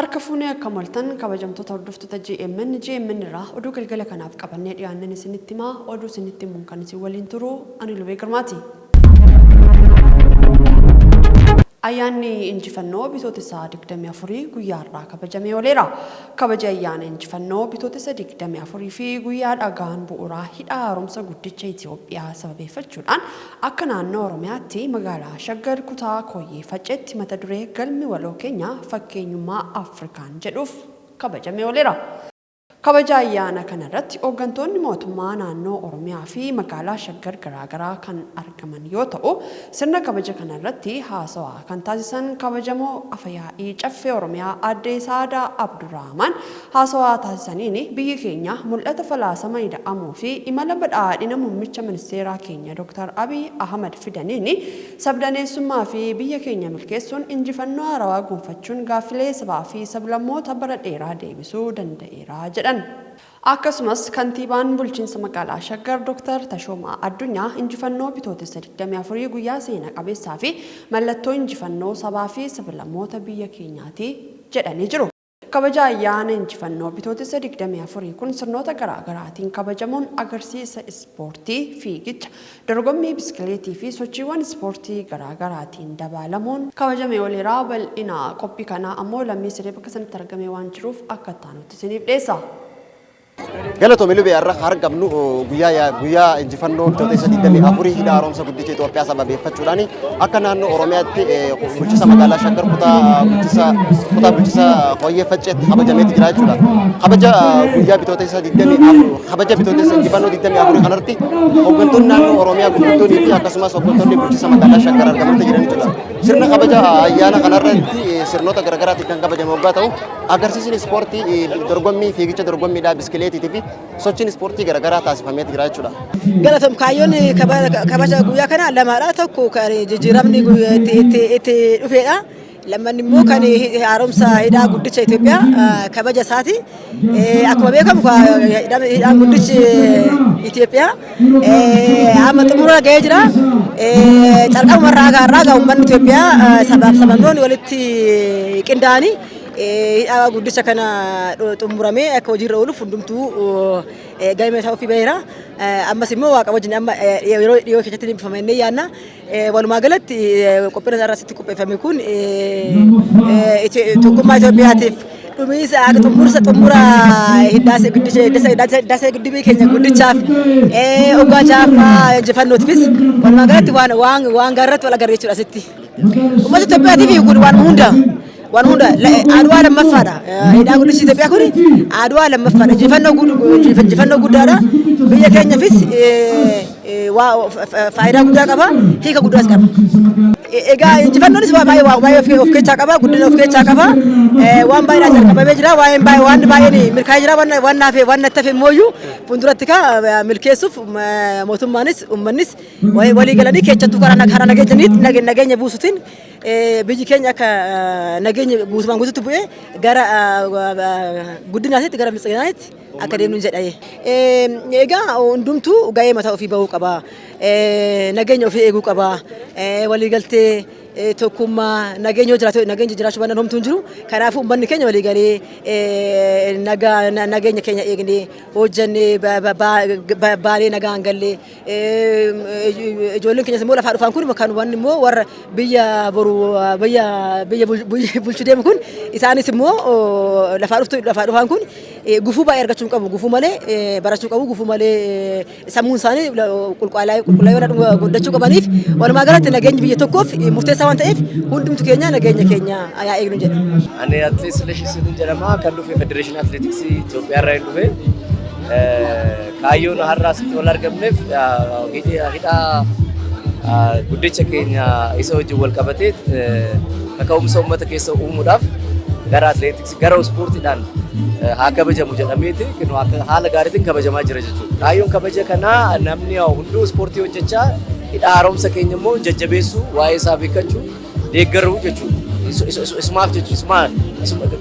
Harka fuunee akkam ooltan kabajamtoota hordoftoota GMN, GMN irraa oduu galgala kanaaf qabannee dhiyaannen isinitti himaa oduu isinitti himuun kan isin waliin turu ani Lubee Girmaati. Ayyaanni Injifannoo Bitootessa 24 guyyaa har'aa kabajamee ooleera. Kabaji ayyaana injifannoo Bitootessa 24 fi guyyaa dhagaan bu'uuraa Hidha Haaromsa Guddicha Itiyoophiyaa sababeeffachuudhaan akka naannoo Oromiyaatti magaalaa Shaggar kutaa Kooyyee Facceetti mata duree Galmi waloo keenya fakkeenyummaa Afrikaan jedhuuf kabajamee ooleera. Kabaja ayyaana kana irratti hooggantoonni mootummaa naannoo Oromiyaa fi magaalaa Shaggar garaagaraa kan argaman yoo ta'u, sirna kabaja kana irratti haasawaa kan taasisan kabajamoo Afa-yaa'ii Caffee Oromiyaa Aadde Sa'aadaa Abdurrahamaan haasawaa taasisaniin biyyi keenya mul'ata falaasama ida'amuu fi imala badhaadhina Muummicha Ministeeraa keenya Dr. Abiy Ahmad fidaniin sabdaneessummaa fi biyya keenya milkeessuun injifannoo haarawaa gonfachuun gaaffilee sabaa fi sablammoota bara dheeraa deebisuu danda'eera jedhan. Akkasumas Kantiibaan Bulchiinsa Magaalaa Shaggar Dr. Tashoomaa Addunyaa injifannoo Bitootessa 24 guyyaa seena qabeessaa fi mallattoo injifannoo sabaa fi sablammoota biyya keenyaati jedhanii jiru. Kabaja ayyaana injifannoo Bitootessa 24 kun sirnoota garaa garaatiin kabajamuun agarsiisa ispoortii, fiigicha, dorgommii biskileetii fi sochiiwwan ispoortii garaa garaatiin dabaalamuun kabajamee ooleera. Bal'ina qophii kanaa ammoo Lammii Siree bakka sanatti argamee waan jiruuf akka itti aanutti isiniif dhiyeessa. Galatoomi Lubee har'a kan argamnu guyyaa injifannoo Bitootessa 24 hidha haaromsa guddicha Itoophiyaa sababeeffachuudhaan akka naannoo Oromiyaatti bulchiinsa magaalaa Shaggar kutaa bulchiinsa Kooyyee Facceetti kabajameeti jira jechuudha. Kabaja guyyaa Bitootessa 24 kabaja Bitootessa injifannoo 24 kanarratti hooggantoonni naannoo Oromiyaa gurguddoonii fi akkasumas hooggantoonni bulchiinsa magaalaa Shaggar argamanii jiran jechuudha. Sirna kabaja ayyaana kanarratti sirnoota garaagaraatiin kan kabajamu waggaa ta'u agarsiisni ispoortii dorgommii fiigicha dorgommiidhaa biskileetiitii fi sochiin ispoortii garaagaraa taasifamee jira jechuudha. Galatoom kaayyoon kabaja guyyaa kanaa lamaadha. Tokko kan jijjiiramni itti dhufeedha. Lammanni immoo kan haaromsa hidhaa guddicha Itoophiyaa kabaja isaati. Akkuma beekamu hidhaan guddichi Itoophiyaa amma xumura ga'ee jira. Calqabuma irraa irraa gaa uummanni Itoophiyaa sabaaf sablammoonni walitti qindaa'anii hidha guddicha kana xumuramee akka hojiirra ooluuf hundumtuu galma isaa ofii baheera. Ammas immoo waaqa wajjin amma yeroo dhiyoo keessatti ni eebbifama jennee yaadna. Walumaa galatti qophiin irraa asitti qopheeffame kun tokkummaa Itoophiyaatiif dhumiinsa akka xumursa xumura hiddaasee guddicha hiddaasee guddibii keenya guddichaaf oggaa jaaffaa injifannootifis walumaa galatti waan waan waan gaarratti wal agarre jechuudha asitti. Uummata Itoophiyaatiif kun waan hunda waan hunda Adwaa lammaffaadha. Hidhaa guddichi Itoophiyaa kun Adwaa lammaffaadha. Injifannoo guddaadha. Biyya keenyaafis faayidaa guddaa qaba. Hiika guddaas qaba. Egaa injifannoonis waan baay'ee waan baay'ee of keessaa qaba. Guddina of keessaa qaba. Waan baay'eedhaan jalqabamee jira. Waan baay'ee waan baay'een milkaa'ee jira. Waan waan naaf waan natti hafe immoo iyyuu fuulduratti kaa milkeessuuf mootummaanis uummannis walii galanii keessattuu karaa karaa nageenyaniitti nageenya buusuutiin biyyi keenya akka nageenya guutumaan guututti bu'ee gara guddinaatitti gara biltsiginnaatti akka deemnu jedha. Egaa hundumtuu ga'ee mataa ofii bahuu qaba. Nageenya ofii eeguu qaba. Waliigaltee tokkummaa nageenya yoo jiraate nageenya jiraachuu baannaan homtuu hin jiru. Kanaafuu uummanni keenya walii galee nagaa nageenya keenya eegnee hojjannee baanee nagaan gallee Ijoolleen keenyas immoo lafaa dhufaan kun kan wanni immoo warra biyya boru biyya biyya bulchu deemu kun isaanis immoo lafaa dhuftu lafaa dhufaan kun gufuu baay'ee argachuu hin qabu. Gufuu malee barachuu qabu. Gufuu malee sammuun isaanii qulqullaa'ee qulqullaa'ee guddachuu qabaniif walumaa galatti nageenyi biyya tokkoof murteessaa waan ta'eef hundumtu keenya nageenya keenya yaa eegnu jedha. Ani Atileet Silashii Sihiin jedhama. Kan dhufe Federeeshinii Atileetiksii Itoophiyaa irraa hin dhufe. Kaayyoon har'a asitti wal argamneef hidha guddicha keenya isa wajjin wal qabatee kaka'umsa uummata keessa uumuudhaaf gara atileetiksii gara ispoortiidhaan haa kabajamu jedhameeti haala gaariitiin kabajamaa jira jechuudha. Kaayyoon kabaja kanaa namni hunduu ispoortii hojjechaa hidha haaromsa keenya immoo jajjabeessuu waa'ee isaa beekkachuu deeggaruu jechuudha. Isumaaf jechuudha.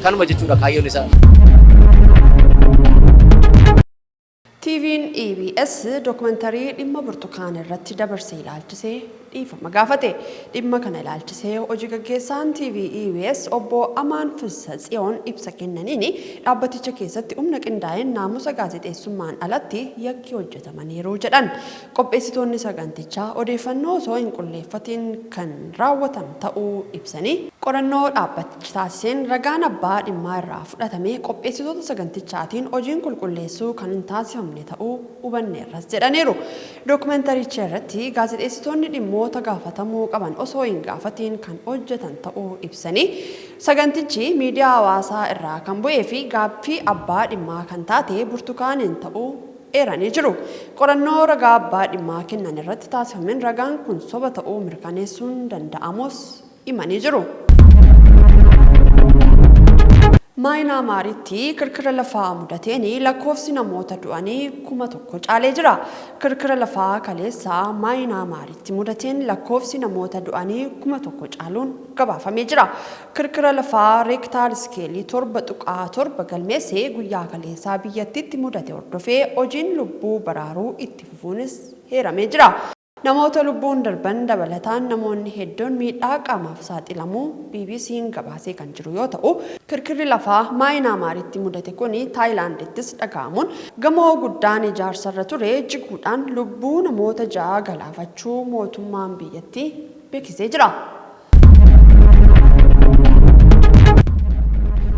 Kanuma jechuudha kaayyoon isaa. TV'n EBS dookumantarii dhimma burtukaana irratti dabarse ilaalchisee Dhiifama gaafate. Dhimma kana ilaalchisee hojii gaggeessaan TV EBS obbo Amaan Fissatsiyoon ibsa kennaniin dhaabbaticha keessatti humna qindaa'een naamusa gaazexeessummaan alatti yakki hojjetamaniiru jedhan. Qopheessitoonni sagantichaa odeeffannoo osoo hin qulleeffatiin kan raawwatan ta'uu ibsanii, qorannoo dhaabbatichi taasiseen ragaan abbaa dhimmaa irraa fudhatame qopheessitoota sagantichaatiin hojiin qulqulleessuu kan hin taasifamne ta'uu hubanneerras jedhaniiru. Dookumentaricha irratti gaazexeessitoonni dhimmoota gaafatamuu qaban osoo hin gaafatiin kan hojjetan ta'uu ibsanii, sagantichi miidiyaa hawaasaa irraa kan bu'ee fi gaaffii abbaa dhimmaa kan taate Burtukaaniin ta'uu eeranii jiru. Qorannoo ragaa abbaa dhimmaa kennan irratti taasifameen ragaan kun soba ta'uu mirkaneessuun danda'amus himanii jiru. Maayinaamaaritti kirkira lafaa mudateen lakkoofsi namoota du'anii 1000 caalee jira. Kirkira lafaa kaleessa Maayinaamaaritti mudateen lakkoofsi namoota du'anii 1000 caaluun gabaafamee jira. Kirkira lafaa reektaar iskeelii 7.7 galmeesse guyyaa kaleessaa biyyattiitti mudate hordofee hojiin lubbuu baraaruu itti fufuunis heeramee jira. Namoota lubbuun darban dabalataan namoonni hedduun miidhaa qaamaaf saaxilamuu BBC'n gabaasee kan jiru yoo ta'u, kirkirri lafaa Maayinaamaaritti mudate kuni Taayilaandittis dhaga'amuun gamoo guddaan ijaarsarra ture jiguudhaan lubbuu namoota 6 galaafachuu mootummaan biyyattii beeksisee jira.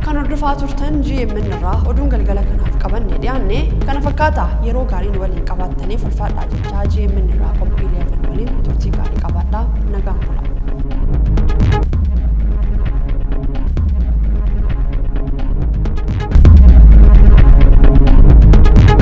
Kan hordofaa turtan GMN irraa oduun galgala kanaaf qabanne dhiyaanne kana fakkaata. Yeroo gaarii nu waliin qabaattaniif ulfaadhaa jechaa GMN irraa qophiilee hafan waliin turtii gaarii qabaadhaa. Nagaan bulaa.